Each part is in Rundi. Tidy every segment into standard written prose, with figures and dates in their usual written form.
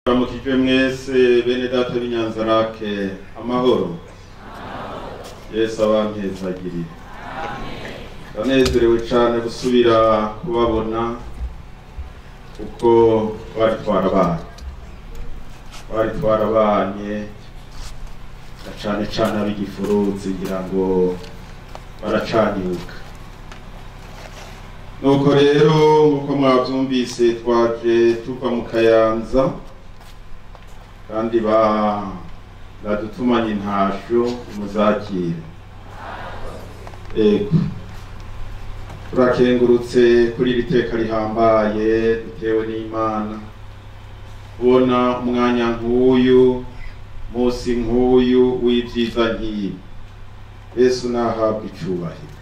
Turamukijwe mwese bene data b'Inyanzarake, amahoro. Yesu abampezagirire. Ndanezerewe cane gusubira kubabona kuko twari twarabanye na cane cane ab'igifuruzi ngira ngo baracanibuka. Nuko rero nkuko mwavyumvise twaje tuva mu Kayanza kandi badutumanye intasho muzakire. Ego, turakengurutse kuri iri teka rihambaye dutewe n'Imana, kubona umwanya nk'uyu, munsi nk'uyu w'ivyiza nk'ibi. Yesu nahabwe icubahiro.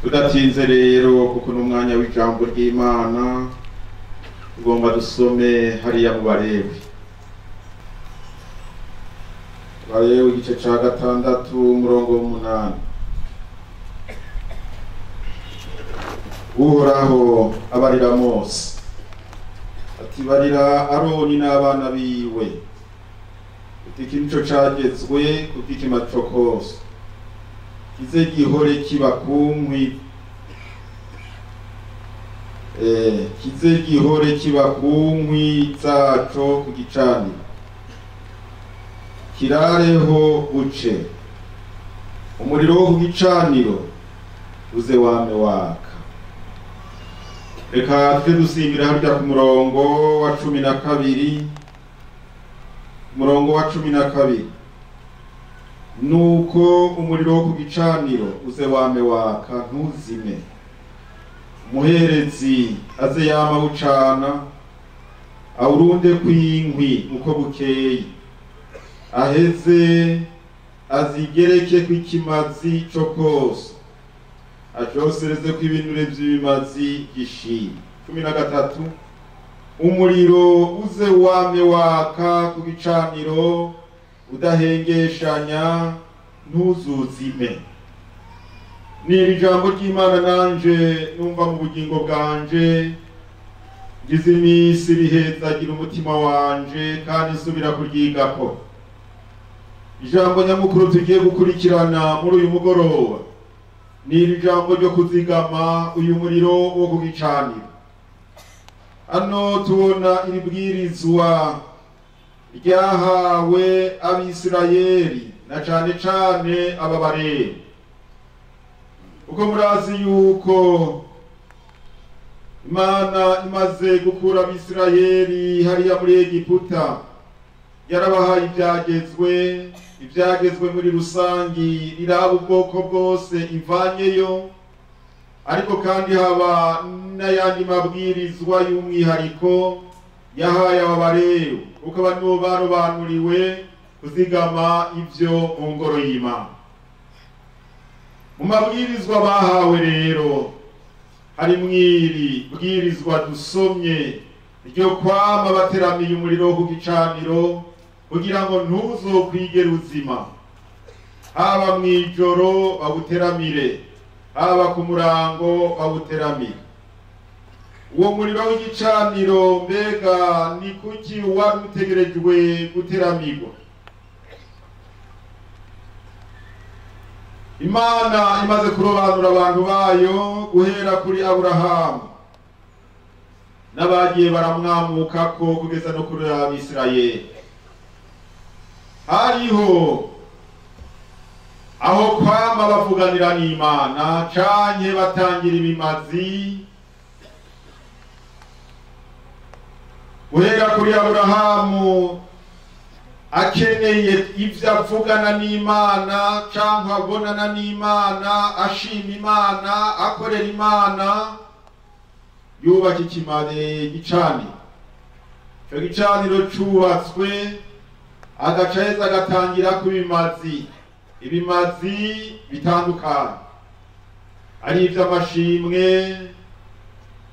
Tudatinze rero kuko n'umwanya w'ijambo ry'Imana, tugomba dusome hariya mu Balewi. Balewi igice ca 6 umurongo w'8. Uhoraho abarira Mose ati: barira Aroni n'abana biwe uti iki nico cagezwe kubw'ikimaco kose, kize gihore kiba ku nkwi, kize gihore kiba ku nkwi zaco ku gicaniro, kirareho buce, umuriro wo ku gicaniro uze wame waka. Reka tuje dusimbira harya ku murongo wa 12, umurongo wa 12. Nuko umuriro wo ku gicaniro uze wame waka ntuzime, umuherezi aze yama awucana, awurunde kw'inkwi uko bukeye, aheze azigereke kw'ikimazi co kose, acosereze kw'ibinure vy'ibimazi vy'ishimwe. 13. Umuriro uze wame waka ku gicaniro udahengeshanya ntuzuzime. Ni iri jambo ry'Imana nanje numva mu bugingo bwanje, ngize iminsi rihezagira umutima wanje kandi nsubira kuryigako. Ijambo nyamukuru tugiye gukurikirana muri uyu mugoroba ni iri jambo ryo kuzigama uyu muriro wo ku gicaniro. Hano tubona iri bwirizwa ryahawe Abisirayeli na cane cane aba Balewi, kuko murazi yuko Imana imaze gukura Abisirayeli hariya muri Egiputa, yarabahaye ivyagezwe muri rusangi riraba ubwoko bwose ivanyeyo, ariko kandi haba n'ayandi mabwirizwa y'umwihariko yahaye aba Balewi, kuko aba nibo barobanuriwe kuzigama ivyo mu ngoro y'Imana. Mu mabwirizwa bahawe rero harimwo iri bwirizwa dusomye ryo kwama bateramiye umuriro ku gicaniro kugira ngo ntuzokwigere uzima, haba mw'ijoro bawuteramire, haba ku murango bawuteramire. Uwo muriro w'igicaniro mbega ni kuki wari utegerejwe guteramirwa? Imana imaze kurobanura abantu bayo guhera kuri Aburahamu n'abagiye baramwamukako kugeza no kuri Abisirayeli, hariho aho kwama bavuganira n'Imana canke batangira ibimazi. Guhera kuri Aburahamu akeneye ivyo avugana n'Imana canke abonana n'Imana, ashima Imana, akorera Imana, yubaka ikimare gicaniro. Ico gicaniro cubatswe agaca aheza agatangira kubimazi, ibimazi bitandukanye, ari ivy'amashimwe,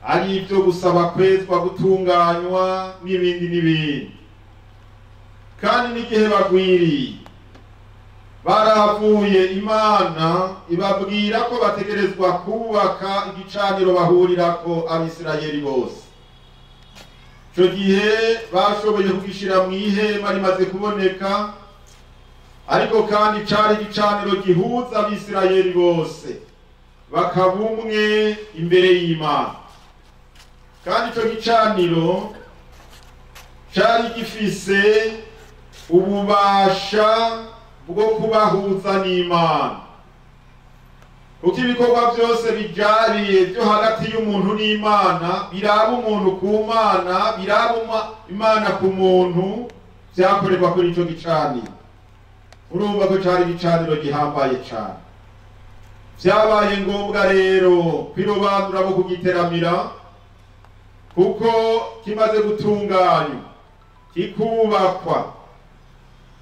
ari ivyo gusaba kwezwa, gutunganywa n'ibindi n'ibindi. Kandi n'igihe bagwiriye barahavuye, Imana ibabwira ko bategerezwa kubaka igicaniro bahurirako Abisirayeli bose. Ico gihe bashoboye kugishira mu ihema rimaze kuboneka, ariko kandi cari igicaniro gihuza Abisirayeli bose bakaba umwe imbere y'Imana. Kandi ico gicaniro cari gifise ububasha bwo kubahuza n'Imana, kuko ibikorwa byose bijariye byo hagati y'umuntu n'Imana, biraba umuntu ku Mana, biraba Imana ku muntu, vyakorerwa kuri ico gicaniro. Urumva ko cari igicaniro gihambaye cane. Vyabaye ngombwa rero kwirobanura bo kugiteramira, kuko kimaze gutunganywa kikubakwa,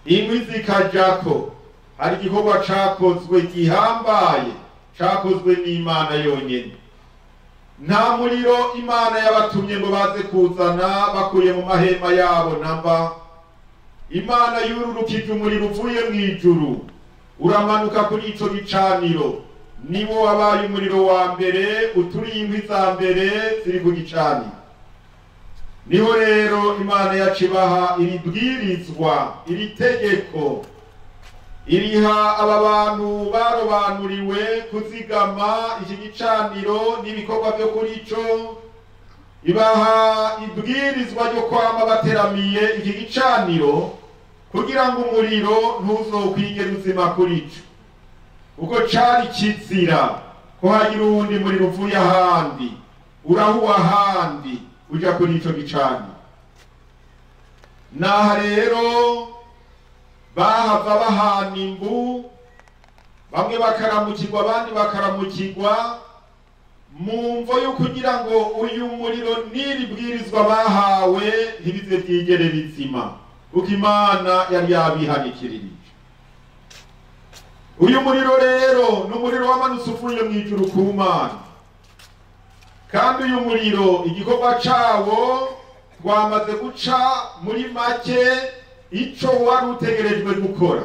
inkwi zikajako, hari igikorwa cakozwe gihambaye, cakozwe n'Imana yonyene. Nta muriro Imana yabatumye ngo baze kuzana bakuye mu mahema yabo namba. Imana yururukije umuriro uvuye mw'ijuru uramanuka kuri ico gicaniro, niwo wabaye umuriro wa mbere uturiye inkwi za mbere ziri ku gicaniro. Niho rero Imana yacibaha iri bwirizwa, iri tegeko, iriha aba bantu barobanuriwe kuzigama iki gicaniro n'ibikorwa byo kuri ico, ibaha ibwirizwa ryo kwama bateramiye iki gicaniro kugira ngo umuriro ntuzokwigere uzima kuri ico, kuko cari kizira ko hagira uwundi muriro uvuye ahandi urahuwa ahandi uja kuri ico gicaniro. Naha rero bahava bahana imbu, bamwe bakaramukirwa abandi bakaramukirwa, mu mvo yo kugira ngo uyu muriro n'iri bwirizwa bahawe ntibize byigere bizima, kuko Imana yari yabihanikirije. Uyu muriro rero ni umuriro wamanutse uvuye mu ijuru ku Mana, kandi uyu muriro igikorwa cawo twamaze guca muri make ico wari utegerejwe gukora,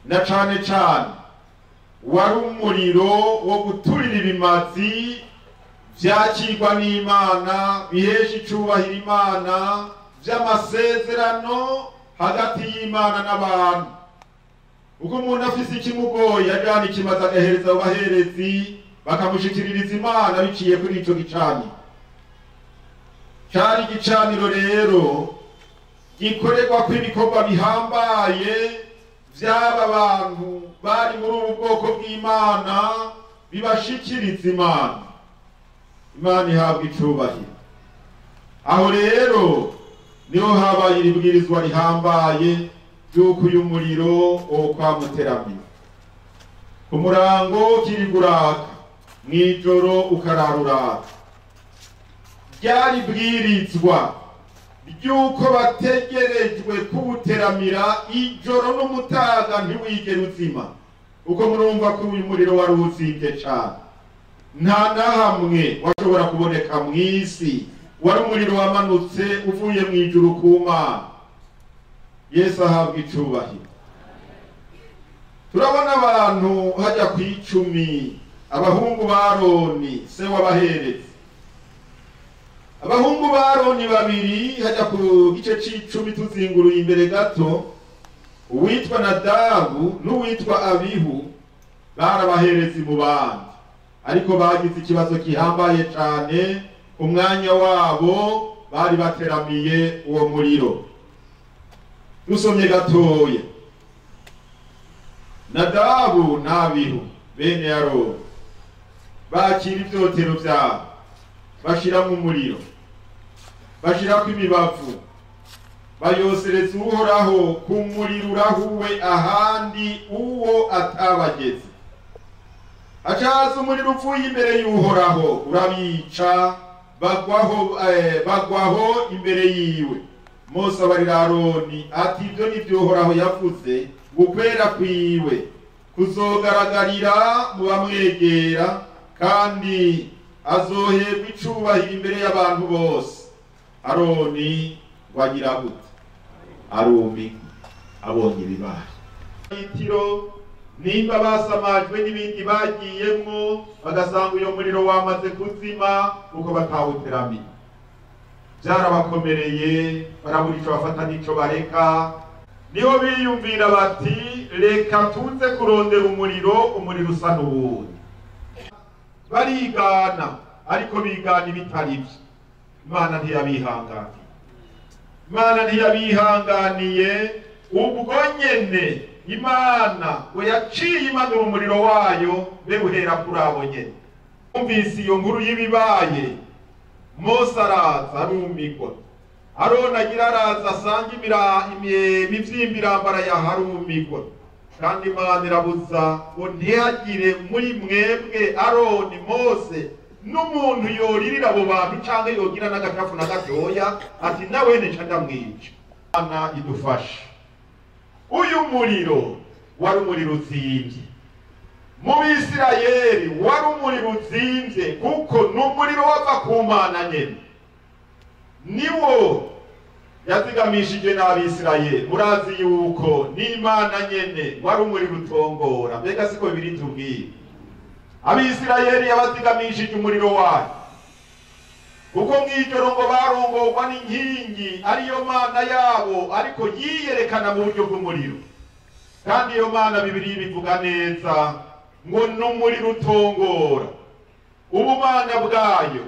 na cane cane wari umuriro wo guturira ibimazi vyakirwa n'Imana, bihesha icubahiro Imana, vy'amasezerano hagati y'Imana n'abantu. Uko umuntu afise ikimugoye ajana ikimazi agahereza abo baherezi bakamushikiririza Imana biciye kuri ico gicaniro. Cari igicaniro rero gikorerwa kw'ibikorwa bihambaye vy'aba bantu bari muri ubu bwoko bw'Imana, bibashikiriza Imana. Imana ihabwa icubahiro. Aho rero niho habaye iribwirizwa rihambaye ry'uko uyu muriro wo kwamuteramira ku murango kiriguraka, mw'ijoro ukararuraka. Ryari bwirizwa ry'uko bategerejwe kuwuteramira ijoro n'umutaga ntiwigere uzima, uko murumva ko uyu muriro wari uzimvye cane, nta na hamwe washobora kuboneka mw'isi. Wari umuriro wamanutse uvuye mw'ijuru ku Mana. Yesu ahabwa icubahiro. Turabona abantu hajya ku 10, abahungu ba Aroni se w'abaherezi. Abahungu ba Aroni babiri hajya ku gice c'icumi tuzinguruye imbere gato, uwitwa Nadabu n'uwitwa Abihu barabaherezi mu bandi, ariko bagize ikibazo gihambaye cane. Umwanya wabo bari bateramiye uwo muriro. Dusomye gatoya, Nadabu n'Abihu bene Aroni bakira ivyotero vyabo, bashiramo umuriro, bashirako imibavu, bayosereza Uhoraho ku muriro urahuwe ahandi uwo atabageze. Acaza umuriro uvuye imbere y'Uhoraho urabica, bagwaho imbere yiwe. Mose abarira Aroni ati ibyo nivyo Uhoraho yavuze, gukwera kwiwe kuzogaragarira mu bamwegera, kandi azoherwa icubahiro imbere y'abantu bose. Aroni wagira gute? Arumi abonye ibibaye. Itiro nimba basamajwe n'ibindi bagiyemwo, bagasanga uyo muriro wamaze kuzima uko batawuteramiye. Byarabakomereye, barabura ico bafata n'ico bareka. Niho biyumvira bati reka tuze kurondera umuriro, umuriro usa n'uwundi. Barigana, ariko bigana ibitari vyo. Imana ntiyabihanganiye, Imana ntiyabihanganiye. Ubwo nyene Imana ngo yaciye imanura umuriro wayo be uhera kuri abo nyene. Umvise iyo nkuru y'ibibaye, Mose araza arumigwa, Aroni agira araza asanga imivyimba irambara yaharumigwa. Kandi Imana irabuza ngo ntihagire muri mwebwe Aroni, Mose n'umuntu yoririra abo bantu canke yogira n'agacafu na gatoya, ati nawe nca ndamwica. Imana idufashe. Uyu muriro wari umuriro uzimvye mu Bisirayeli, wari umuriro uzimvye kuko n'umuriro wava ku Mana nyene, niwo yazigamishije n'Abisirayeli. Murazi yuko n'Imana nyene wari umuriro utongora. Mbega siko bibiri tubwira? Abisirayeli yabazigamishije umuriro wayo, kuko mw'ijoro ngo barongorwa n'inkingi ariyo Mana yabo, ariko yiyerekana mu buryo bw'umuriro. Kandi iyo Mana Bibiliya ibivuga neza ngo n'umuriro utongora. Ubumana bwayo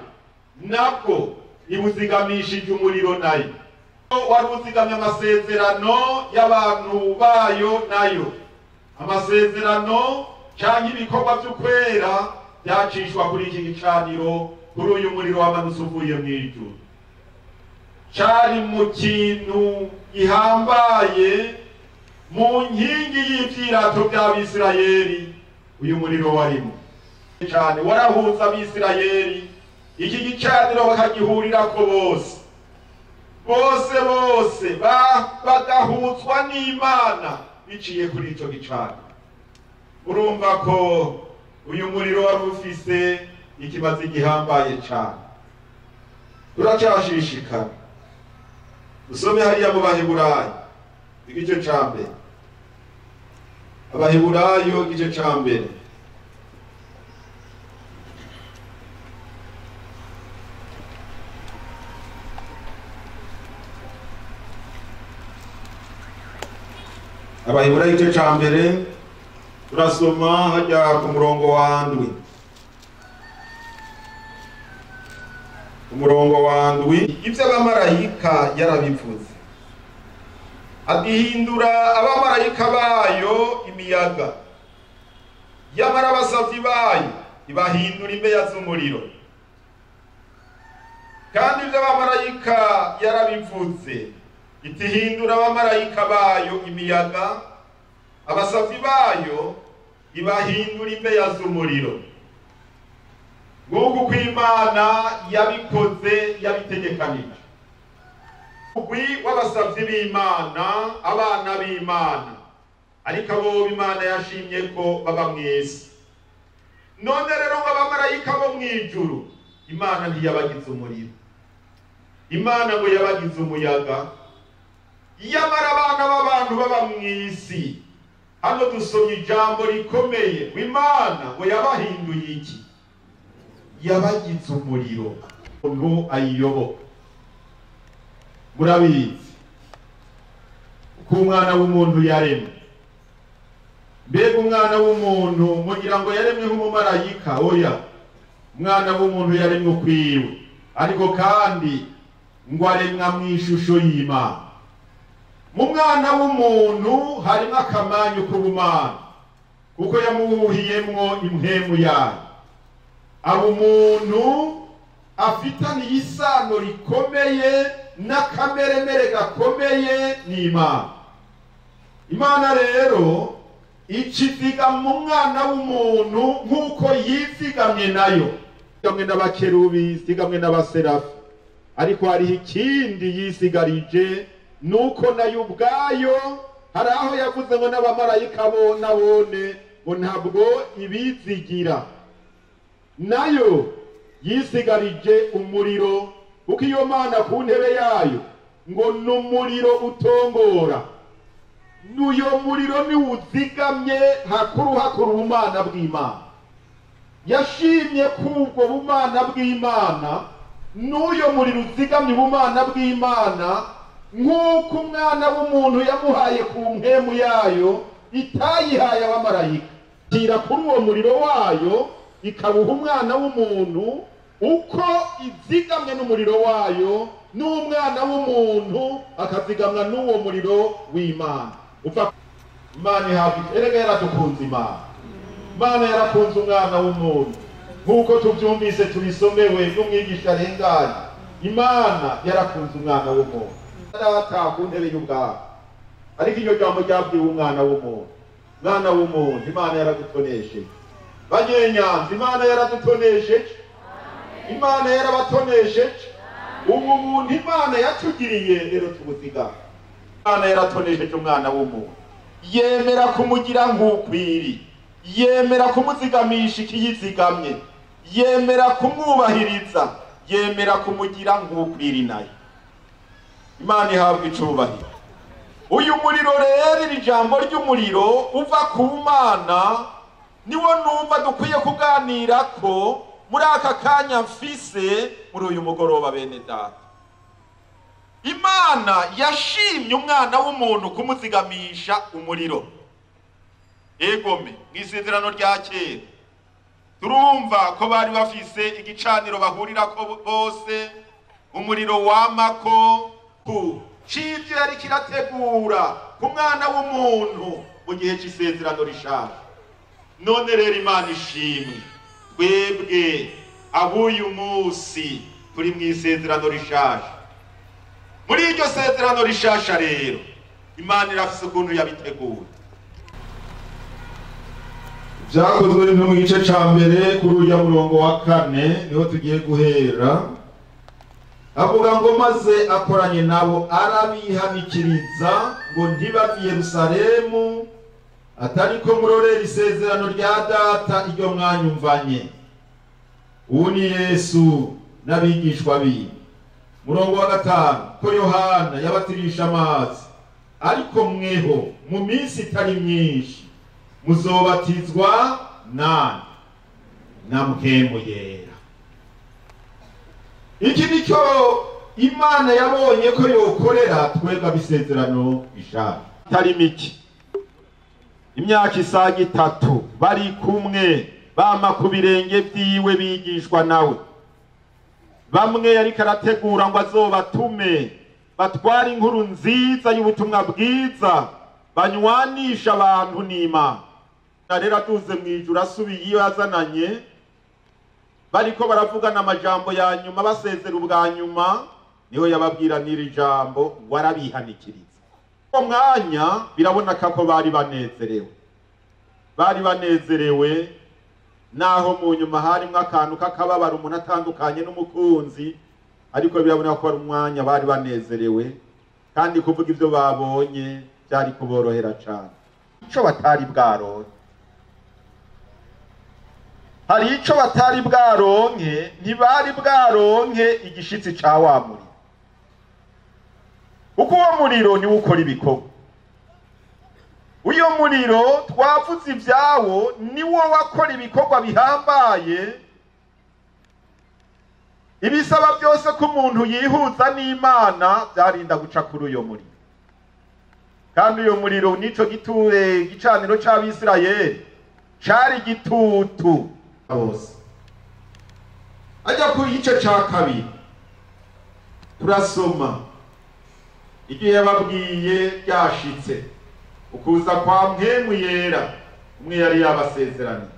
nabwo ibuzigamishije umuriro nayo. Wari uzigamye amasezerano y'abantu bayo nayo, amasezerano canke ibikorwa vy'ukwera byacishwa kuri iki gicaniro, kuri uyu muriro wamanutse uvuye mw'ijuru. Cari mu kintu gihambaye, mu nkingi y'ivyirato vy'Abisirayeli uyu muriro warimo cane, warahuza Abisirayeli. Iki gicaniro bakagihurirako bose bose bose, bagahuzwa n'Imana biciye kuri ico gicaniro. Urumva ko uyu muriro wari ufise ikimazi gihambaye cane. Turacashishikara dusome hariya mu Baheburayo igice ca mbere. Abaheburayo igice ca mbere. Abaheburayo igice ca mbere turasoma hajya ku murongo wa ndwi. Umurongo wa ndwi, ivyo abamarayika yarabivuze, adihindura abamarayika bayo imiyaga, yamara abasavyi bayo ibahindura imbeya z'umuriro. Kandi ivyo abamarayika yarabivuze, itihindura abamarayika bayo imiyaga, abasavyi bayo ibahindura imbeya z'umuriro. Nguko uko Imana yabikoze, yabitegekanije. Umugwi w'abasavyi b'Imana, abana b'Imana, ariko abo Imana yashimye ko baba mw'isi. None rero ngo abamarayika bo mw'ijuru, Imana ntiyabagize umuriro, Imana ngo yabagize umuyaga. Yamara abana b'abantu baba mw'isi, hano dusomye ijambo rikomeye, ngo Imana ngo yabahinduye iki? Yabagize umuriro. Umuntu ayiyoboka. Murabizi ko umwana w'umuntu yaremwe. Mbega umwana w'umuntu mugira ngo yaremwe nk'umumarayika? Oya, umwana w'umuntu yaremwe ukwiwe, ariko kandi ngo aremwa mw'ishusho y'Imana. Mu mwana w'umuntu harimo akamanyu k'ubumana, kuko yamuhuhiyemwo impwemu yayo. Aba umuntu afitaniye isano rikomeye n'akameremere gakomeye n'Imana. Imana rero ikiziga mu mwana w'umuntu nk'uko yizigamye nayo, yizigamwe n'abakerubi, yizigamwe n'abaserafi, ariko hariho ikindi yisigarije, nuko nayo ubwayo hari aho yavuze ngo n'abamarayika bo nabone ngo ntabwo ibizigira. Nayo yisigarije umuriro, kuko iyo Mana ku ntebe yayo ngo n'umuriro utongora. N'uyo muriro niwuzigamye hakuru hakuru ubumana bw'Imana. Yashimye ko ubwo bumana bw'Imana N'uyo muriro uzigamye ubumana bw'Imana, nk'uko umwana w'umuntu yamuhaye ku mpemu yayo itayihaye abamarayika, tira kuri uwo muriro wayo ikawuha umwana w'umuntu, uko izigamwe n'umuriro wayo, n'umwana w'umuntu akazigamwa n'uwo muriro w'Imana. Uva Imana ihabwa, erega yaradukunze Imana. Imana yarakunze umwana w'umuntu, nk'uko tubyumvise tubisomewe n'umwigisha arenganye. Imana yarakunze umwana w'umuntu. Data ku ntebe y'ubwami, ariko iryo jambo ryabwiwe umwana w'umuntu. Mwana w'umuntu, Imana yaragutonesheje. Banyenyanza, Imana yaradutonesheje, Imana yarabatonesheje. Ubu buntu Imana yatugiriye rero tubuzigama. Imana yaratonesheje umwana w'umuntu, yemera kumugira nk'ukwiri, yemera kumuzigamisha ikiyizigamye, yemera kumwubahiriza, yemera kumugira nk'ukwiri nayo. Imana ihabwa icubahiro. Uyu muriro rero, iri jambo ry'umuriro uva ku Mana, niwo numva dukwiye kuganira ko muri aka kanya mfise muri uyu mugoroba. Bene data, Imana yashimye umwana w'umuntu kumuzigamisha umuriro. Egome, mu isezerano rya kera turumva ko bari bafise igicaniro bahurirako bose, umuriro wamako ku c'ivyo yari kirategura ku mwana w'umuntu mu gihe c'isezerano rishaje. None rero Imana ishimwe, twebwe ab'uyu munsi turi mu isezerano rishaje. Muri iryo sezerano rishasha rero, Imana irafise ukuntu yabiteguye. Byakozwe no mu gice ca mbere kuri urya murongo wa 4 niho tugiye guhera. Avuga ngo maze akoranye nabo arabihanikiriza ngo ntibave i Yerusalemu, atariko murorera isezerano rya data iryo mwanyumvanye. Ubu ni Yesu n'abigishwa biwe. Murongo wa 5, ko Yohana yabatirisha amazi, ariko mweho mu minsi itari myinshi muzobatizwa na Mpwemu Yera. Iki nicyo Imana yabonye ko yokorera twebwe abisezerano ishaje. Itari mike, imyaka isaga 3 bari kumwe, bama ku birenge vyiwe, bigishwa nawe. Bamwe yariko arategura ngo azobatume batware inkuru nziza y'ubutumwa bwiza, banywanisha abantu n'Imana. Rero aduze mw'ijuru asubiye iyo yazananye, bariko baravugana amajambo ya nyuma, basezera ubwa nyuma, niho yababwira n'iri jambo ngo arabihanikiriza. Uwo mwanya biraboneka ko bari banezerewe, bari banezerewe, naho mu nyuma harimwo akantu k'akababaro, umuntu atandukanye n'umukunzi, ariko biraboneka ko ari umwanya bari banezerewe, kandi kuvuga ivyo babonye byari kuborohera cane. Ico batari bwaronke, hari ico batari bwaronke, ntibari bwaronke igishitsi ca wa muriro, kuko uwo muriro niwo ukora ibikorwa. Uyo muriro twavuze ivyawo, niwo wakora ibikorwa bihambaye, ibisaba byose ko umuntu yihuza n'Imana byarinda guca kuri uyo muriro. Kandi uyo muriro nico giture gicaniro c'Abisirayeli cari gitutu bose. Ajya ku gice ca 2 turasoma ibyo yababwiye byashitse, ukuza kwa Mpwemu Yera umwe yari yabasezeranye.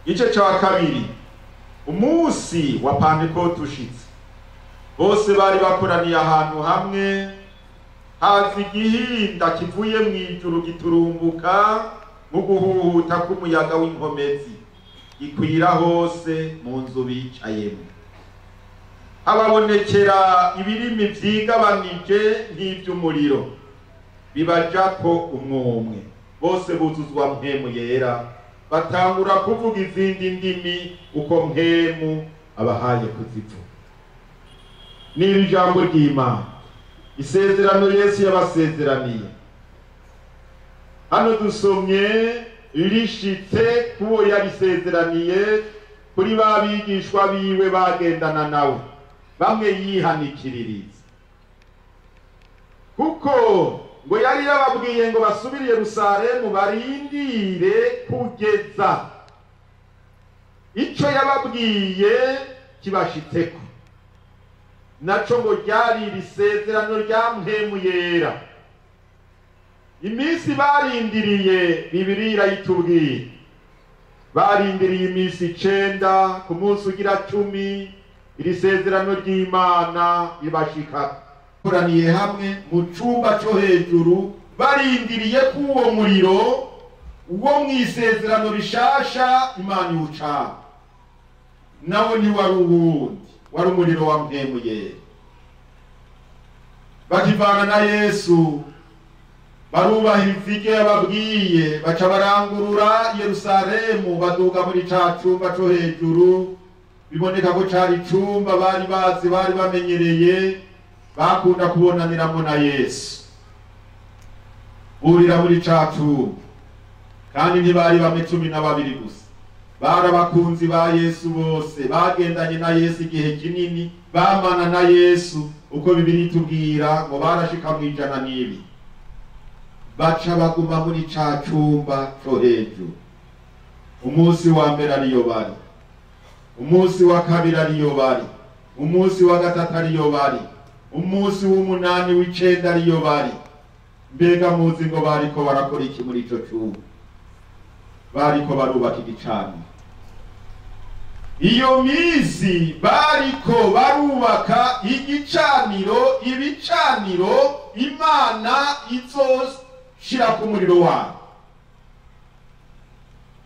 Igice ca 2, umunsi wa Pantekote ushitse, bose bari bakoraniye ahantu hamwe, haza igihinda kivuye mw'ijuru giturumbuka nk'uguhuhuta k'umuyaga w'inkomezi, gikwira hose mu nzu bicayemo. Hababonekera ibirimi vyigabanije nk'ivy'umuriro, bibajako umwumwe, bose buzuzwa Mpwemu Yera, batangura kuvuga izindi ndimi uko Mpwemu abahaye kuzivuga. N'iri jambo ry'Imana, isezerano Yesu yabasezeraniye, hano dusomye rishitse kuwo yarisezeraniye. Kuri ba bigishwa biwe bagendana nawe, bamwe yihanikiririza, kuko ngo yari yababwiye ngo basubire Yerusalemu barindire kugeza ico yababwiye kibashitseko, naco ngo ryari isezerano rya Mpwemu Yera. Iminsi barindiriye, Bibiliya irayitubwiye, barindiriye iminsi 9, ku munsi ugira 10 iri sezerano ry'Imana ribashika. Bakoraniye hamwe mu cumba co hejuru, barindiriye ko uwo muriro wo mw'isezerano rishasha Imana iwucana. Nawo ntiwari uwundi, wari umuriro wa Mpwemu Yera. Bakivana na Yesu barubahiriza ivyo yababwiye, baca barangurura Yerusalemu, baduga muri ca cumba co hejuru. Biboneka ko cari icumba bari bazi, bari bamenyereye, bakunda kubonaniramwo na Yesu. Burira muri ca cumba, kandi ntibari bamwe 12 gusa, bari abakunzi ba Yesu bose, bagendanye na Yesu igihe kinini, bamana na Yesu. Uko Bibiliya itubwira ngo barashika mu 102, baca baguma muri ca cumba co hejuru. Umunsi wa mbere ariyo bari, umunsi wa kabiri ariyo bari, umunsi wa gatatu ariyo bari, umunsi w'umunani w'icenda ariyo bari. Mbega muzi ngo bariko barakora iki muri ico cumba? Bariko barubaka igicaniro. Iyo minsi bariko barubaka igicaniro, ibicaniro Imana izoshira ku muriro wayo.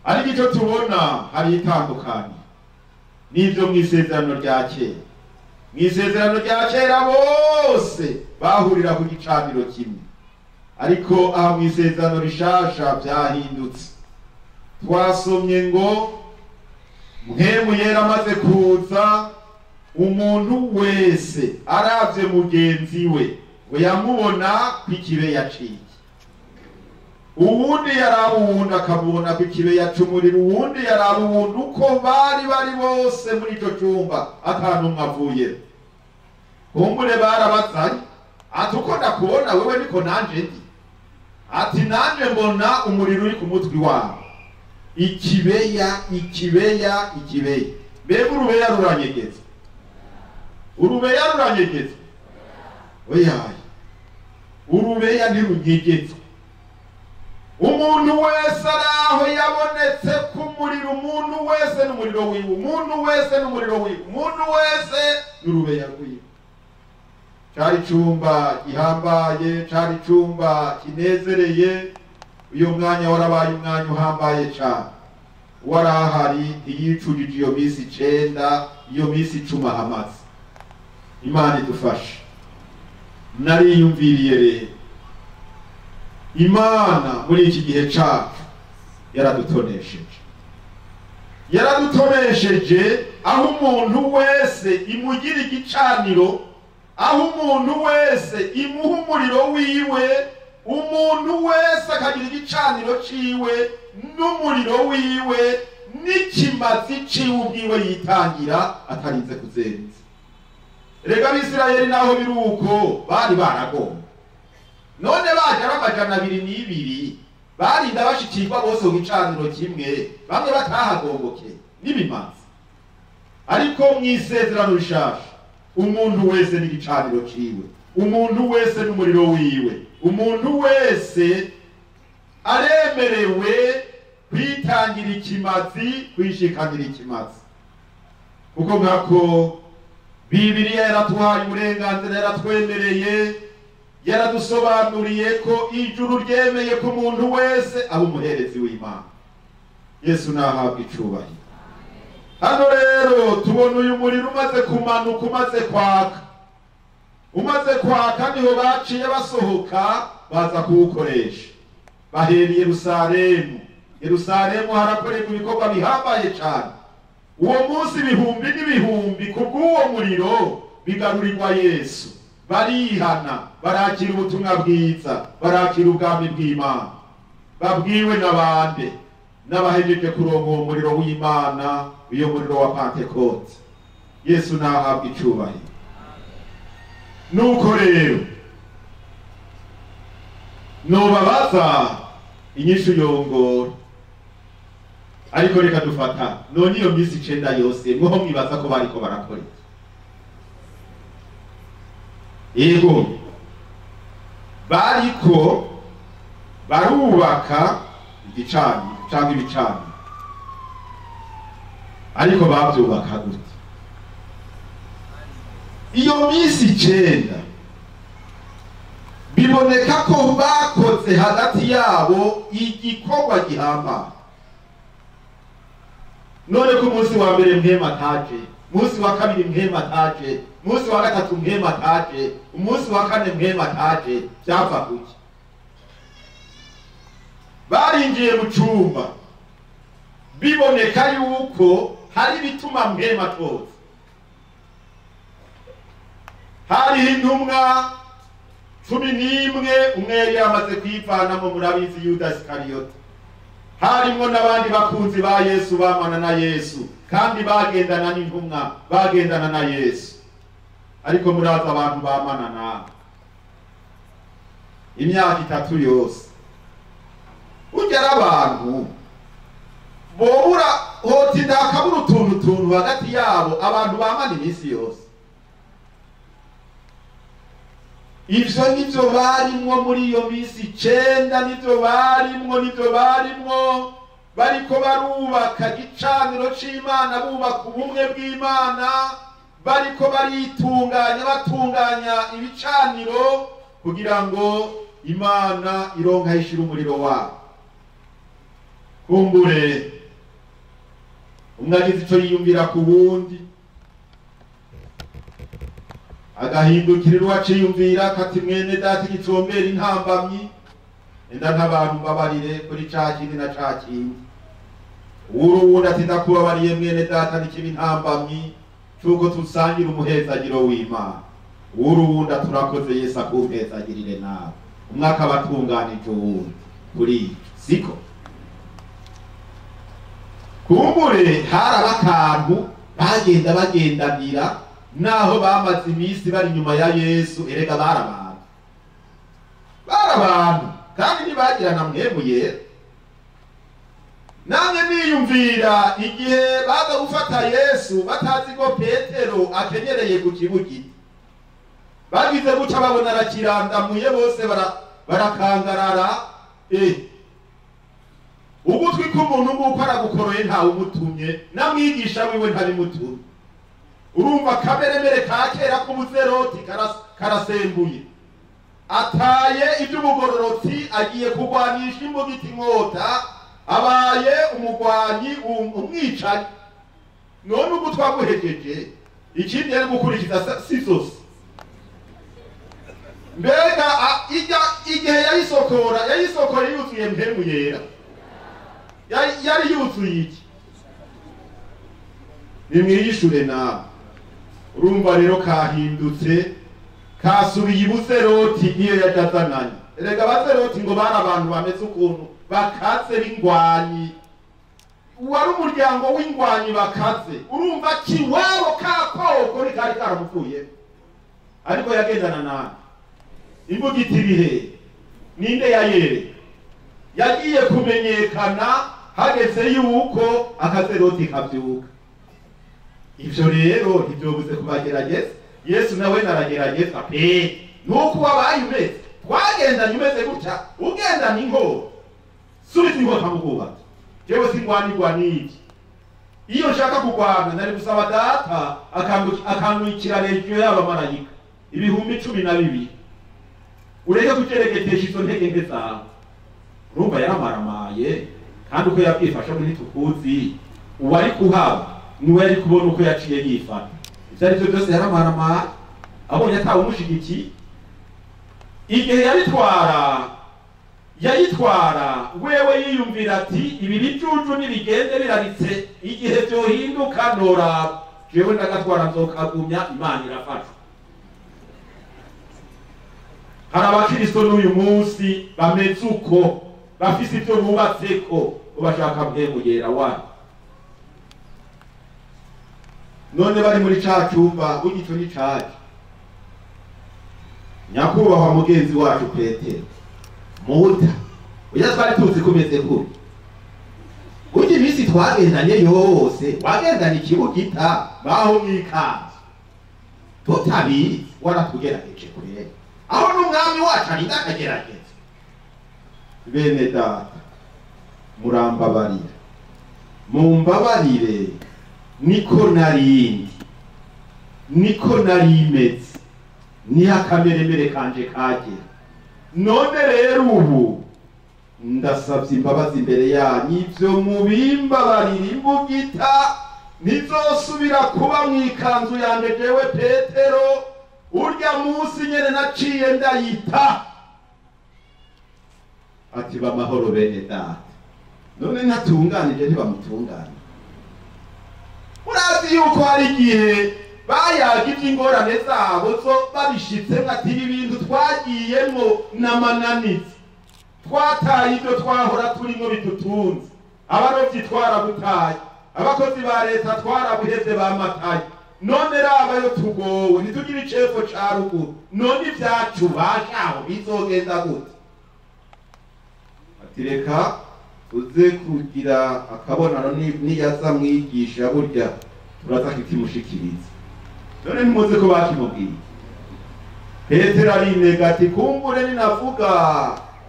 Ariko ico tubona hari itandukanye n'ivyo mw'isezerano rya kera. Mw'isezerano rya kera bose bahurira ku gicaniro kimwe, ariko aha mw'isezerano rishasha vyahindutse. Twasomye ngo Mpwemu Yera amaze kuza, umuntu wese aravye mugenzi we ngo yamubona kw'ikibe yaciye, uwundi yaraba uwundi akamubona kw'ikibe yacumurira, uwundi yaraba uwundi, uko bari bari bose muri ico cumba ata n'umwe avuye. Kumbure barabazanye, ati uko ndakubona wewe niko nanje ndi, ati nanje mbona umuriro uri ku mutwe wawe. Ikibeya, ikibeya, ikibeya. Mbega urubeya ruranyegeza? Urubeya ruranyegeza? Oyaye, urubeya ntirunyegeza. Umuntu wese araho yabonetse ku muriro, umuntu wese n'umuriro wiwe, umuntu wese n'umuriro wiwe, umuntu wese n'urubeya rwiwe. Cari icumba gihambaye, cari icumba kinezereye. Uyu mwanya warabaye umwanya uhambaye cane. Uwarahari ntiyicujije iyo minsi 9, iyo minsi 10 ahamaze. Imana idufashe. Nariyumviriye rero, Imana muri iki gihe cacu yaradutonesheje, yaradutonesheje aho umuntu wese imugira igicaniro, aho umuntu wese imuha umuriro wiwe, umuntu wese akagira igicaniro ciwe n'umuriro wiwe n'ikimazi ciwe ubwiwe yitangira atarinze kuzenza. Rega Abisirayeli naho biruko bari baragomba, none baje ari 202, barinda bashikirwa bose ku gicaniro kimwe, bamwe batahagoboke n'ibimazi. Ariko mw'isezerano rishasha, umuntu wese n'igicaniro ciwe, umuntu wese n'umuriro wiwe, umuntu wese aremerewe kwitangira ikimazi, kwishikanira ikimazi. Kuko nkako Bibiliya yaratuhaye uburenganzira, yaratwemereye, yaradusobanuriye ko ijuru ryemeye ko umuntu wese aba umuherezi w'Imana. Yesu nahabwa icubahiro. Hano rero tubona uyu muriro umaze kumanuka, umaze kwaka, umaze kwaka niho baciye basohoka baza kuwukoresha. Bahera Yerusalemu. Yerusalemu harakorerwa ibikorwa bihambaye cane. Uwo munsi ibihumbi n'ibihumbi kubw'uwo muriro bigarurirwa Yesu, barihana, barakira ubutumwa bwiza, barakira ubwami bw'Imana. Babwiwe n'abande? N'abahejeje kuronka uwo muriro w'Imana uyo muriro wa Pentekote. Yesu nahabwa icubahiro. Nuko rero nobabaza inyishu yongora, ariko reka dufata none iyo minsi 9 yose mwoho mwibaza ko bariko barakora iki? Yego, bariko barubaka igicaniro canke ibicaniro, ariko bavyubaka gute? Iyo minsi 9 biboneka ko bakoze hagati yabo igikorwa gihambaye. None ko umunsi wa mbere mpema ataje, umunsi wa kabiri mpema ataje, umunsi wa gatatu mpema ataje, umunsi wa kane mpema ataje, byava kuki? Barinjiye mu cumba, biboneka yuko hari bituma mpema toza. Hari intumwa 11, umwe yari yamaze kwivanamo, murabizi, Yuda Isikariyota. Harimwo n'abandi bakunzi ba Yesu bamana na Yesu, kandi bagendana n'intumwa, bagendana na Yesu. Ariko muraza abantu bamana nawe imyaka 3 yose, ugera abantu bobura hoti ndakabura utuntu hagati yabo, abantu bamana iminsi yose. Ivyo nivyo barimwo muri iyo minsi 9, nivyo barimwo bariko barubaka igicaniro c'Imana, bubaka ubumwe bw'Imana, bariko baritunganya, batunganya ibicaniro kugira ngo Imana ironka ishira umuriro wabo. Kumbure umwe agize ico yiyumvira ku wundi, agahindukirira uwaciyumvira kati mwene data igicombera intambamyi, enda ntabantu mbabarire kuri ca kindi na ca kindi. Uwundi ati ndakubabariye mwene data n'ikibi intambamyi c'uko tusangira umuhezagiro w'Imana. Uwundi ati urakoze Yesu akumpezagirire nawe. Umwe akabatunganije uwundi kuri ico, siko? Kumbure haraba akantu bagenda bagendanira, naho bamaze iminsi bari inyuma ya Yesu. Erega barabantu kandi ntibagirana mwemuye. Namwe niyumvira igihe baza gufata Yesu batazi ko Petero akenyereye ku kibugiti, bagize guca babona arakirandamuye, bose barakangarara. Ugutwi k'umuntu nguko aragukoroye ntawe umutumye, namwigisha wiwe ntabimutumye. Urumva kameremere ka kera k'ubuzeroti karasembuye, ataye iby'ubugororotsi, agiye kurwanisha imbugiti inkota, abaye umugwanyi, umwicanyi. None ubwo twaguhejeje, ikindi yari gukurikiza si zose. Mbega igihe yayisokora yuzuye mpemu yera, yari yuzuye iki? Nimwiyishure nawe. Urumva rero kahindutse, kasubiye ibuzeroti niyo yajazananye. Erega abazeroti ngo bari abantu bameze ukuntu bakaze b'ingwanyi, wari umuryango w'ingwanyi bakaze. Urumva kiwabo kakoko kari karamuvuye, ariko yagendana nawe. Imbugiti irihe? Ninde yayere? Yagiye kumenyekana hageze yuko akazeroti kavyuka. Ivyo rero ntibyobuze kubagerageza. Yesu nawe naragerageza pe, nuko wabaye umeze, twagendanye umeze gutya, ugendana inkota, subiza inkota mu bwubatsi. Jewe singwanirwa n'iki. Iyo nshaka kurwana nari gusaba data akangwikira regiyo y'abamarayika 12,000, ureke kuceregetesha izo ntege nke zawe. Urumva yaramaramaye, kandi uko yabyifashe muri ntitukuzi, uwari kuhaba niwe yari kubona uko yaciye yifata. Ivyo arivyo byose yaramaramaye, abonye atawe umushigikiye. Igihe yayitwara wewe yiyumvira ati ibi bijuju nibigende biraritse, igihe vyohinduka noraba, jewe ndagatwara nzokagumya, Imana irafashwa. Hari abakristo n'uyu munsi bameze uko, bafise ivyo bubatseko, bashaka mpemu yera wayo. None bari muri ca cumba bugico ni caje. Nyakubahwa mugenzi wacu Petero muta uya twari tuzi kumeze kuri burya iminsi twagendanye yose wagendanye ikibugita baho mwikanzu tutabizi waratugerageje kure aho n'umwami wacu arinda akagerageza. Bene data murambabarira, mumbabarire, niko narindi, niko narimeze, niho akameremere kanje kagera. None rero ubu ndasabye imbabazi imbere yanyu, ivyo mubimbabarira imbugita ntizosubira kuba mwikanzu yanje jewe Petero, urya munsi nyene naciye ndayita. Ati bamahoro bene data. None ntatunganije ntibamutungane. Urazi yuko hari igihe bayaga ivy'ingorane zabo zo babishitsemwo ati ibi bintu twagiyemwo n'amananiza, twataye ivyo twahora turimwo bidutunze, abarovyi twarabutaye, abakozi ba leta twarabuhevye bamataye, none rabayo tugowe ntitugira icefo ca ruguru, none ivyacu bashaho bizogenda gute? Ati reka uze kugira akabonano niyaza mwigisha burya turaza kikimushikiriza. None ntimuzi ko bakimubwiye. Petero arinega ati kumbure ninavuga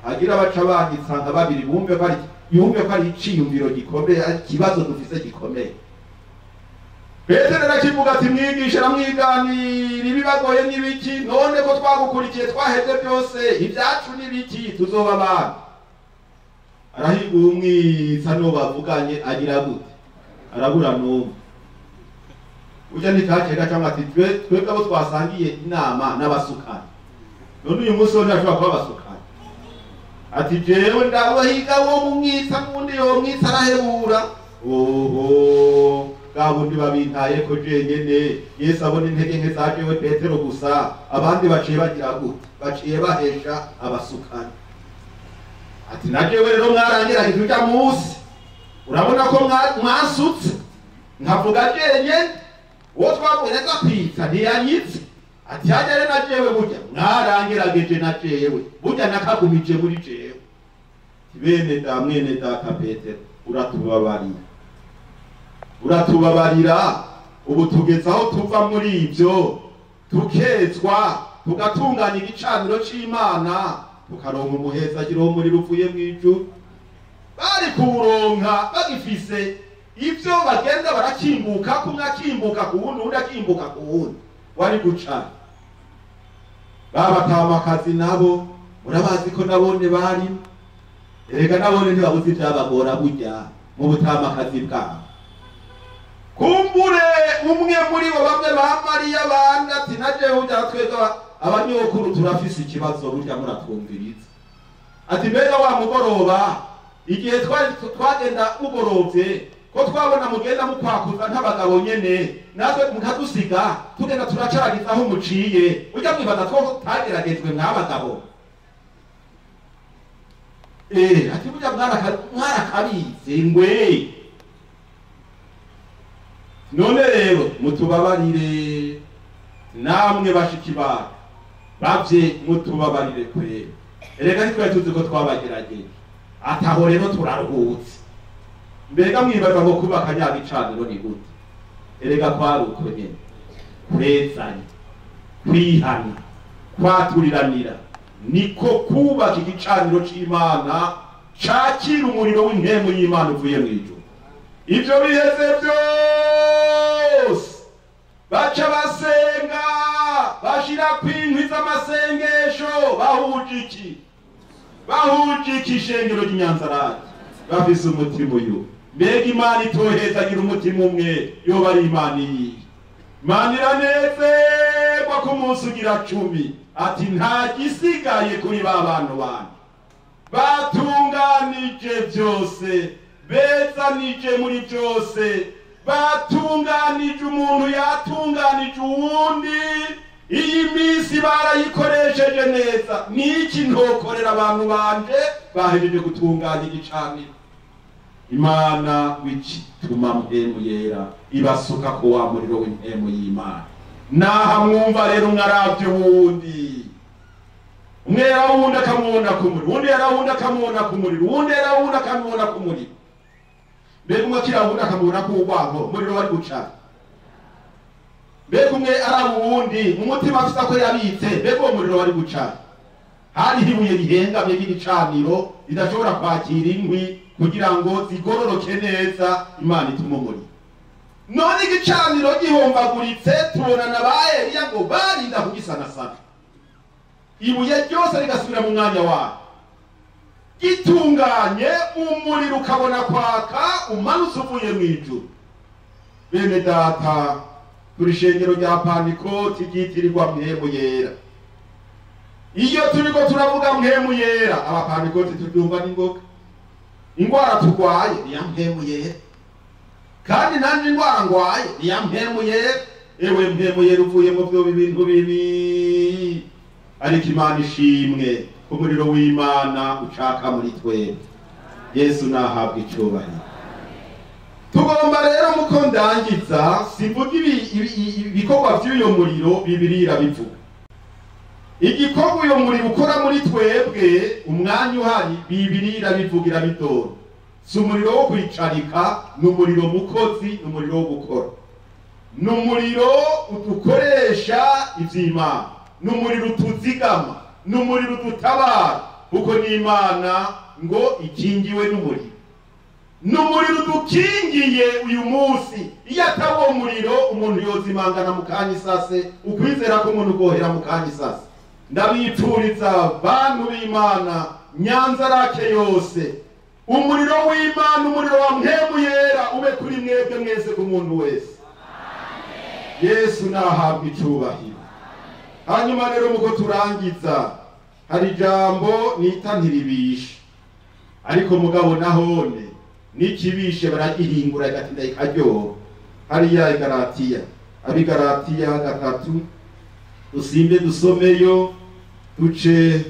agira abaca banyitsanga babiri bumve ko ari yumve ko ari iciyumviro gikomeye, ari ikibazo dufise gikomeye. Petero arakivuga ati mwigisha aramwiganira ibibagoye n'ibiki, none ko twagukurikiye twaheze byose, ibyacu n'ibiki, tuzoba abana. Arahiga umwitsa n'uwo bavuganye agira gute? Arabura n'umwe. Ujya ntikakeka cyangwa ati twebwe abo twasangiye inama n'abasukani, none uyu munsi wo ntashobora kuba abasukani. Ati jewe ndabahiga wo mumwitsa n'undi yomwitsa arahebura. Oho, bwa bundi babintaye ko jenyene Yesu abona intege nke za jewe Petero gusa, abandi baciye bagira gute? Baciye bahesha abasukani. Ati na jewe rero mwarangerageje urya munsi, urabona ko mwasutse nkavuga jenyene, uwo twavuye aza kwitsa ntiyanyitse. Ati hajya rero na jewe burya mwarangerageje na jewe burya nakagumije muri jewe. Bene da mwene data Petero uratubabarira, uratubabarira, ubu tugeze aho tuva muri ibyo tukezwa tugatunganya igicaniro c'Imana, tukaronka umuhezagiro wo muri ruvuye mw'ijuru. Bari kuwuronka bagifise ivyo bagenda barakimbuka, kumwe akimbuka ku wundi, uwundi akimbuka ku wundi, wari gucana. Babatamakazi nabo murabazi ko nabone bari, erega nabone ntibabuze ivyabagora burya mu butamakazi bwabo. Kumbure umwe muri bo bamwe ba Mariya bandi ati na jewe burya twebwe abanyokuru turafise ikibazo burya muratwumviriza. Ati mbega wa mugoroba igihe twari twagenda mugorovye ko twabona mugenda mukwakuza nk'abagabo nyene, natwe mukadusiga tugenda turacaragiza aho muciye, burya mwibaza two tageragejwe mw'abagabo. Ati burya mwarakabize ngwe. None rero mutubabarire namwe bashiki bacu bavye, mutubabarire kwera, erega ntitwari tuzi ko twabagerageje. Ataho rero turaruhutse. Mbega mwibaza ngo kubaka nyabicaniro ni gute? Erega kwari uko nyene, kurezanya, kwihana, kwaturiranira, niko kubaka igicaniro c'Imana cakira umuriro w'impemu y'Imana uvuye mw'ijuru. Ivyo biheze byose baca basenga, bashira kw'inkwi z'amasengesho, bahuje iki? Bahuje iki? Ishengero ry'Inyanzarake bafise umutima uyu. Mbega Imana itohezagira umutima umwe yoba ari Imana iyihe? Imana iranezerwa ku munsi ugira 10 ati nta gisigaye kuri ba bantu banje, batunganije byose, bezanije muri byose, batunganije umuntu yatunganije uwundi. Iyi minsi barayikoresheje neza. Niki ntokorera abantu banje bahejeje gutunganya igicaniro? Imana wicituma mpemu yera ibasuka ko wa muriro w'impemu y'Imana. Naha mwumva rero mwaravye wundi umwe yarawundi akamubona ku muriro, uwundi yarawundi akamubona ku muriro, uwundi yarawundi akamubona ku muriro. Mbega umwe akirawundi akamubona ku urwango umuriro wari gucana. Mbega umwe araba uwundi mu mutima afise ko yabitse, mbega uwo muriro wari gucana. Hariho ibuye rihengamye ry'igicaniro ridashobora kwakira inkwi kugira ngo zigororoke neza, Imana ituma umuriro. None igicaniro gihombaguritse, tubona na ba Eliya ngo barinda kugisanasana, ibuye ryose rigasubira mu mwanya wayo gitunganye, umuriro ukabona kwaka umanutse uvuye mu ijuru. Bene data, turi ishengero rya Pantekoti ryitirirwa Mpemu Yera. Iyo turiko turavuga Mpemu Yera, abapantekoti tubyumva n'ingoga. Ingwara turwaye ni ya Mpemu Yera, kandi nanje ingwara ngwaye ni ya Mpemu Yera. Ewe Mpemu Yera uvuye mu byo bintu bibi, ariko Imana ishimwe umuriro w'Imana ucaka muri twebwe. Yesu nahabwa icubahiro. Tugomba rero muko ndangiza, sivuga ibikorwa vy'uyo muriro, Bibiliya irabivuga. Igikorwa uyo muriro ukora muri twebwe umwanya uhari, Bibiliya irabivuga, irabitora. Si umuriro wo kwicarika, ni umuriro mukozi, ni umuriro wo gukora, ni umuriro udukoresha ivy'Imana, ni umuriro utuzigama, ni umuriro udutabara, kuko n'Imana ngo ikingiwe n'umuriro. Ni umuriro udukingiye uyu munsi. Iyo atari uwo muriro, umuntu yozimangana mu kanya isase, ukwizera ko umuntu gohera mu kanya isase. Ndabipfuriza bantu b'Imana Nyanza Rake yose, umuriro w'Imana, umuriro wa Mpemu Yera ube kuri mwebwe mwese, ku muntu wese. Yesu nahabwa icubahiro. Hanyuma rero muko turangiza, hari ijambo nita ntiribishe, ariko mugabo nahone nikibishe baragihingura igatinda ikaryoha. Hariya Igalatiya, Abigalatiya 3, dusimbe dusomeyo duce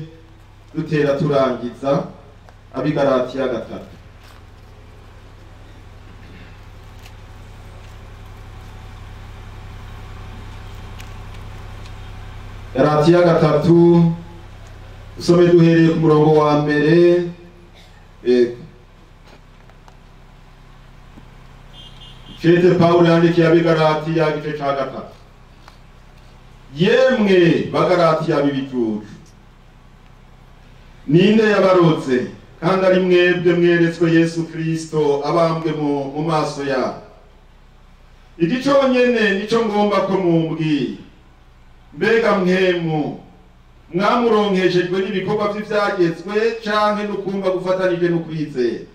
dutera turangiza. Abigalatiya 3. Galatiya 3, usome duhereye ku murongo wa mbere. Cete Paulo yandikiye Abigalatiya igice ca 3. Yemwe Bagalatiya b'ibijuju, ninde yabarotse kandi ari mwebwe mweretswe Yesu Kristo abambwe mu maso yabo? Iki conyene nico ngomba ko mumbwira. Mbega mwemu mwamuronkeshejwe n'ibikorwa vy'ivyagezwe canke n'ukumva gufatanije n'ukwizera?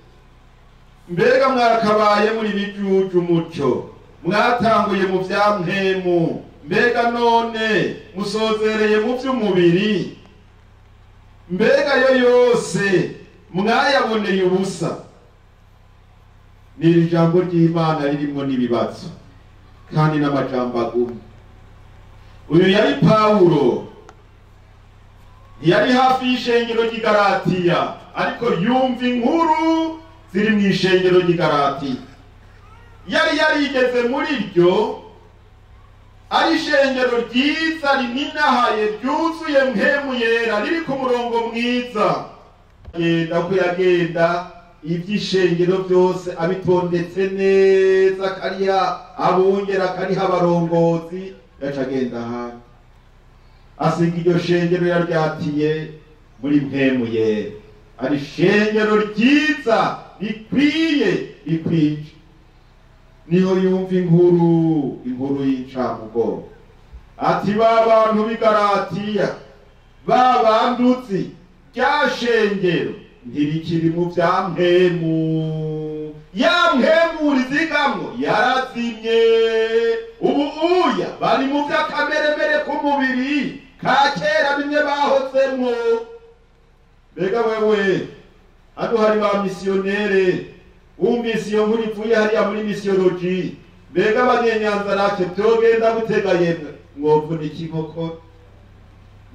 Mbega mwakabaye muri bijuju muco, mwatanguye mu vya mpemu, mbega none musozereye mu vy'umubiri? Mbega yo yose mwayaboneye ubusa? Ni ijambo ry'Imana ririmwo n'ibibazo kandi n'amajambo agumye. Uyu yari Paulo, yari hafi y'ishengero ry'i Galatiya, ariko yumva inkuru ziri mu ishengero ry'i Galatiya. Yari yarigeze muri ryo, ari ishengero ryiza rininahaye ryuzuye Mpemu Yera, riri ku murongo mwiza. Yenda ko yagenda iby'ishengero byose abitondetse neza, kariha abungera, kariha abarongozi, yaca agenda ahandi asiga iryo shengero yaryatiye muri Mpemu Yera, ari ishengero ryiza rikwiye rikwije. Niho yumva inkuru y'incamugongo, ati ba bantu b'i Galatiya, ba bandutsi, rya shengero ntirikiri mu vya mpemu, ya mpemu rizigamwo yarazimye, ubu uya bari mu vy'akameremere k'umubiri ka kera bimwe bahozemwo. Mbega wewe hano hari ba misiyonere, wumvise iyo nkuru ivuye hariya muri misiyoloji, mbega abanyenyanza Rake vyogenda gutega? Yemwe mwovunika inkokora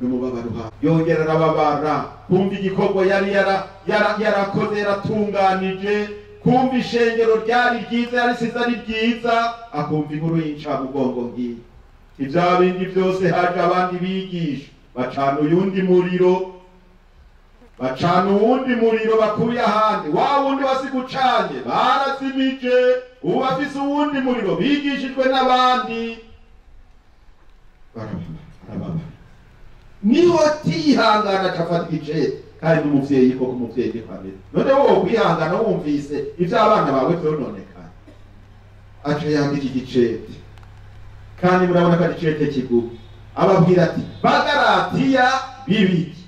n'umubabaro. Yongera arababara kumva igikorwa yari yarakoze, yaratunganije. Kumva ishengero ryari ryiza, yarisize ari ryiza, akumva inkuru y'incamugongo ngiyi. Ibya bindi byose haje abandi bigisha, bacana uyundi muriro, bacana uwundi muriro bakuye ahandi, wa wundi wasigucanye barazimije, ubu bafise uwundi muriro bigishijwe n'abandi. Barababara niho tihangana acafata igice, kandi n'umuvyeyi koko umuvyeyi ni kwameze. None wowe kwihangana wumvise ivyo abana bawe vyononekana, aca yandika igicete, kandi murabona ko ari icete kigufi. Ababwira ati Bagaratiya bibiki,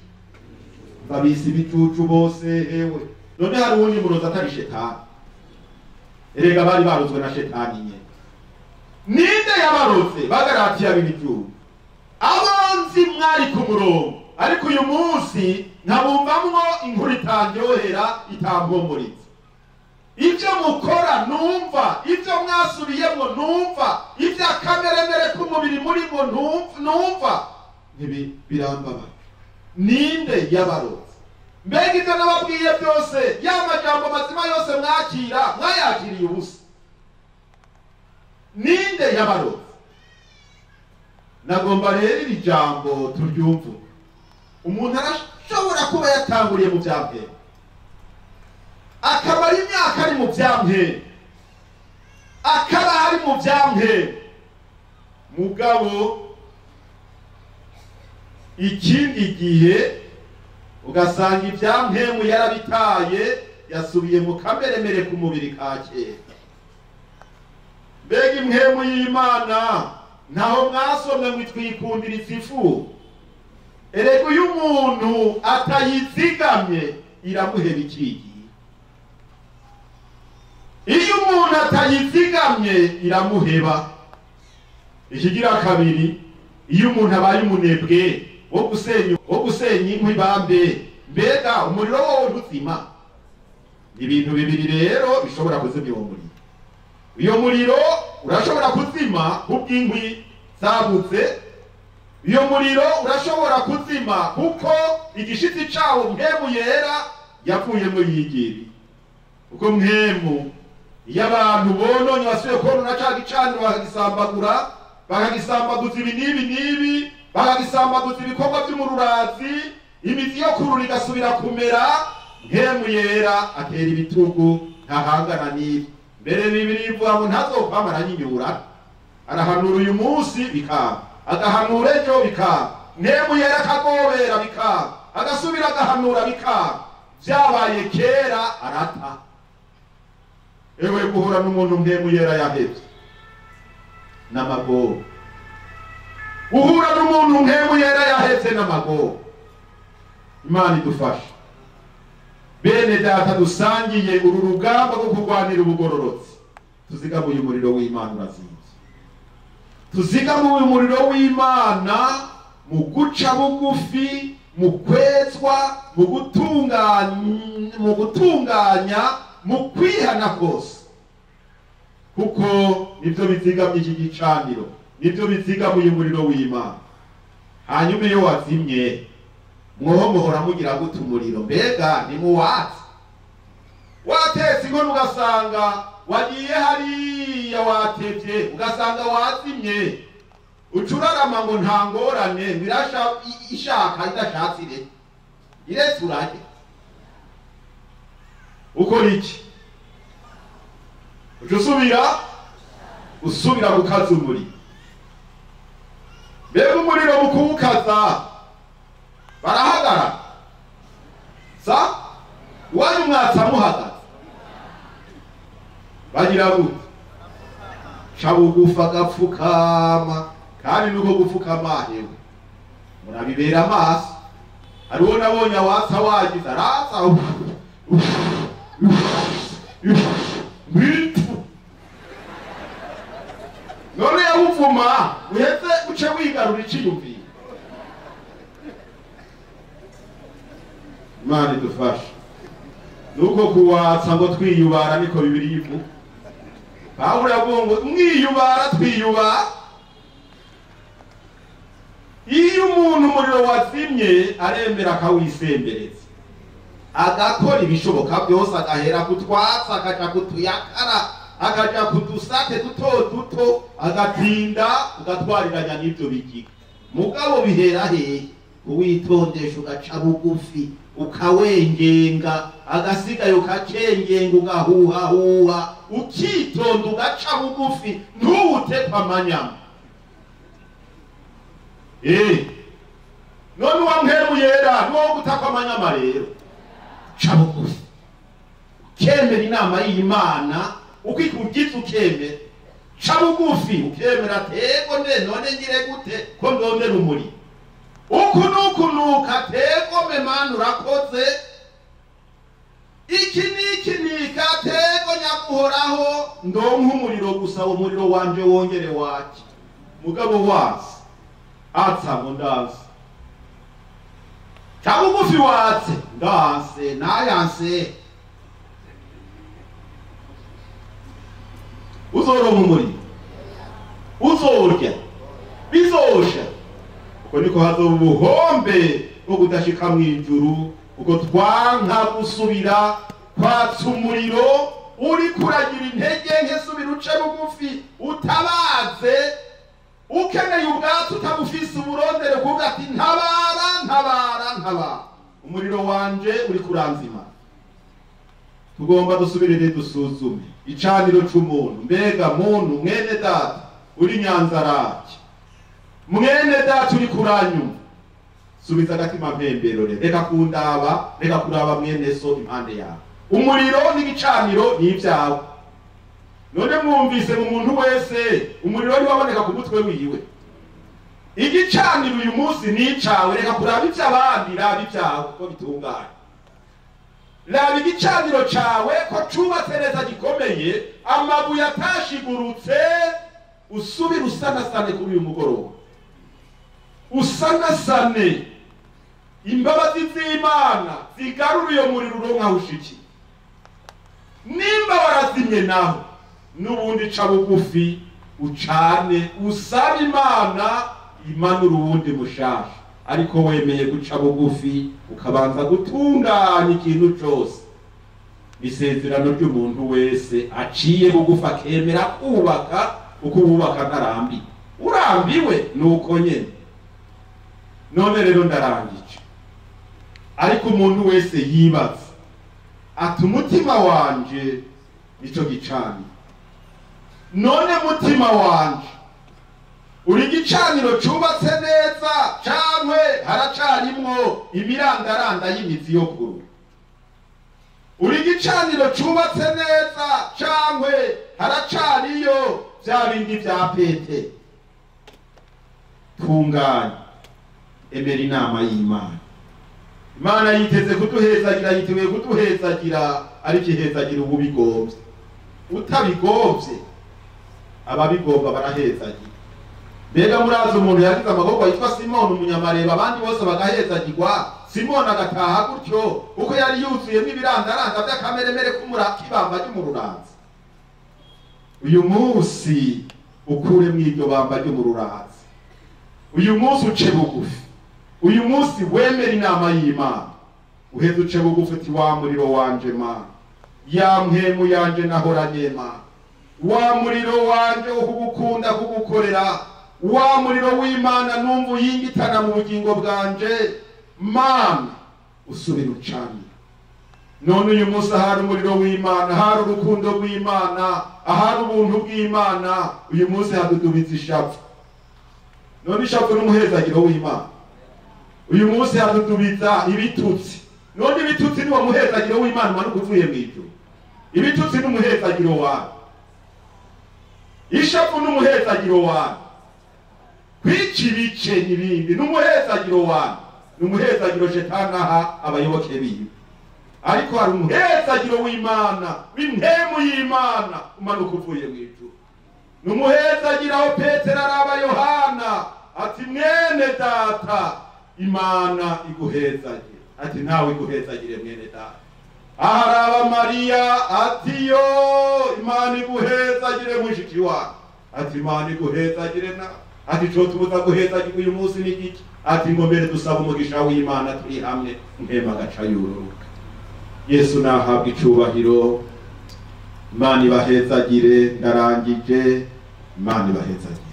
babisi ibicucu bose. Hewe, none hari uwundi murozi atari shetani? Erega bari barozwe na shetani nyene. Ninde yabaroze? Bagaratiya b'ibicucu, abanzi mwari ku murongo, ariko uyu munsi nkabumvamwo inkuru itanryohera, itampumuritse. Ibyo mukora numva, ibyo mwasubiyemwo numva, iby'akameremere k'umubiri murimo numva, ntibi birambabaje. Ninde yabaroze? Mbega ibyo nababwiye byose, ya majambo mazima yose mwakira, mwayakiriye ubusa. Ninde yabaroze? Nagomba rero iri jambo turyumve. Umuntu arashobora kuba yatanguriye mu bya mpwemu, akamara imyaka ari mu bya mpwemu, akaba ari mu bya mpwemu, mugabo ikindi gihe ugasanga ibya mpwemu yarabitaye, yasubiye mu kameremere k'umubiri ka kera. Mbega impwemu y'Imana ntaho mwasomwe ngo itwikundira ifu? Erega uyu muntu atayizigamye iramuheba ikigiye. Iyo umuntu atayizigamye iramuheba. Ikigira kabiri, iyo umuntu abaye umunebwe wo gusenya inkwi bambe, mbega umuriro wowe ntuzima? Ibintu bibiri rero bishobora kuzimya uwo muriro. Iyo muriro urashobora kuzima kubw'inkwi zabutse, iyo muriro urashobora kuzima kuko igishitsi cawo mpwemu yera yavuyemo yigiri. Kuko mpwemu, iyo abantu bononye, basubiye konona ca gicaniro, bakagisambagura, bakagisambaguza ibi n'ibi n'ibi, bakagisambaguza ibikorwa by'umururazi, imizi yo kurura igasubira kumera, mpwemu yera atera ibitugu, ntahangana n'ibi. Mbere Bibiri ivuga ngo ntazokwama aranyinyura. Arahanura uyu munsi bikanga, agahanura ejo bikanga, mpwemu yera akagobera bikanga, agasubira agahanura bikanga, vyabaye kera arata. Ewe, guhura n'umuntu mpwemu yera yahevye n'amagoro, guhura n'umuntu mpwemu yera yahevye n'amagoro. Imana idufashe. Bene data dusangiye uru rugamba rwo kurwanira ubugororotsi, tuzigamuye umuriro w'Imana urazimvye. Tuzigamuye umuriro w'Imana mu guca bugufi, mu kwezwa, mu gutunganya, mu kwihana kose, kuko nibyo bizigamye iki gicaniro, nibyo bizigamuye umuriro w'Imana. Hanyuma iyo wazimye, mwoho muhora mugira gute umuriro? Mbega ni muwatsi watetse inkono, ugasanga wagiye hariya watevye, ugasanga wazimye, ucurarama ngo nta ngorane, birasha ishaka idashatse ire iretse urarye. Ukora iki? Uca usubira gukaza umuriro. Mbega umuriro mu kuwukaza barahagarara sa iwanyu? Mwatsa muhagaze, bagira gute? Ca bugufa, agapfukama. Kandi nuko gupfukama, hewe, murabibera amaso. Hariho nabonye awatsa wagize aratsa ngwitu, none yawuvuma uheze uce wigarura iciyumviro. Imana idufashe. Nuko kuwatsa ngo twiyubara, niko Bibiri ivuga. Pawulo yavuga ngo mwiyubara, twiyubara. Iyo umuntu umuriro wazimye, aremera akawisembereza. Agakora ibishoboka byose, agahera kutwatsa, akaja kutuyakara, akaja kudusate duto duto, agatinda ugatwariranya n'ibyo bigiga. Mugabo bihera hehe? Uwitondesha, ugaca bugufi, ukawengenga, agasigaye ukacengenga, ugahuhahuha, ukitonda, ugaca bugufi, ntuwute amanyama. None uwa Mpwemu Yera niwo gutakwa amanyama rero. Ca bugufi, ukemera inama y'Imana, uko ikugize ukemera. Ca bugufi ukemera, tego nde none ngire gute ko ndondera umuriro? Uku nukunuka, tego memana urakoze, iki niki nika, tego nyaguhoraho, ndonka umuriro gusa, umuriro wanje wongere wake. Mugabo wasi atsa ngo ndazi, ca bugufi watse, ndanse nayanse. Uzoronka umuriro, uzorya, bizosha. Uko niko hazoba ubuhombe bwo kudashika mw'ijuru, uko twanka gusubira kwatsa umuriro. Uri kuragira intege nke, subira uce bugufi, utabaze. Ukeneye ubwatsi utabufise, uburondere, kuvuga ati ntabara, ntabara, ntabara, umuriro wanje uri kuranzima. Tugomba dusubire dusuzume icaniro c'umuntu. Mbega muntu mwene data uri Nyanzarake, mwene data uri kuranyuma, subiza agatima mpembero rero, reka kundaba, reka kuraba mwene so impande yawe. Umuriro n'igicaniro ni ibyawe. None mwumvise mu muntu wese umuriro wari waboneka ku mutwe wiwe. Igicaniro uyu munsi ni icawe, reka kuraba iby'abandi, raba ibyawe ko bitunganye. Raba igicaniro cawe ko cubatse neza, gikomeye, amabuye atashigurutse. Usubire usanasane kuri uyu mugoroba, usanasane, imbabazi z'Imana zigarura iyo muriro uronka ushiki. Nimba warazimye naho n'ubundi, ca bugufi, ucane, usaba Imana imanura uwundi mushasha, ariko wemeye guca bugufi, ukabanza gutunganya ikintu cose. Isezerano ry'umuntu wese aciye bugufi akemera kubaka, uko wubaka ntarambiwe. Urambiwe nuko nyene. None rero ndarangije, ariko umuntu wese yibaza ati umutima wanje nico gicaniro. None mutima wanje uri igicaniro cubatse neza, cankwe haracarimwo imirandaranda y'imizi yo kurura? Uri igicaniro cubatse neza, cankwe haracariyo vya bindi vya pete? Tunganya, emera inama y'Imana. Imana yiteze kuduhezagira, yiteguye kuduhezagira, ariko ihezagira ububigombye. Utabigomvye, ababigomba barahezagira. Mbega murazi umuntu yagize amaboko yitwa Simoni umunyamareba, abandi bose bagahezagirwa, Simoni agataha gutyo, uko yari yuzuyemo ibirandaranda by'akameremere k'ibamba ry'umururanzi? Uyu munsi ukuremwo iryo bamba ry'umururanzi, uyu munsi uce bugufi, uyu munsi wemera inama y'Imana, uheze uce bugufi uti wa muriro wanje Mana, ya mpemu yanje nahoranye Mana, wa muriro wanje wo kugukunda, kugukorera, wa muriro w'Imana numva uyingitana mu bugingo bwanje Mana, usubira ucanire. None uyu munsi ahari umuriro w'Imana, ahari urukundo rw'Imana, ahari ubuntu bw'Imana, uyu munsi hadudubiza ishavu. None ishavu n'umuhezagiro w'Imana? Uyu munsi hadudubiza ibitutsi. None ibitutsi ni wo muhezagiro w'Imana umanuka uvuye mw'ijuru? Ibitutsi n'umuhezagiro wawe? Ishavu n'umuhezagiro wawe? Kwica ibice n'ibindi n'umuhezagiro wawe? Ni umuhezagiro shetani aha abayoboke biwe. Ariko hari umuhezagiro w'Imana, w'impemu y'Imana umanuka uvuye mw'ijuru. Ni umuhezagiro aho Petero araba Yohana ati mwene data, Imana iguhezagire. Ati nawe iguhezagire mwene data. Aharaba Mariya ati yo, Imana iguhezagire mushiki wawe. Ati Imana iguhezagire na ati co tubuza guhezagirwa uyu munsi ni iki? Ati ngo mbere dusaba umugisha w'Imana turi hamwe. Mpema agaca yururuka. Yesu nahabwa icubahiro. Imana ibahezagire. Ndarangije. Imana ibahezagire.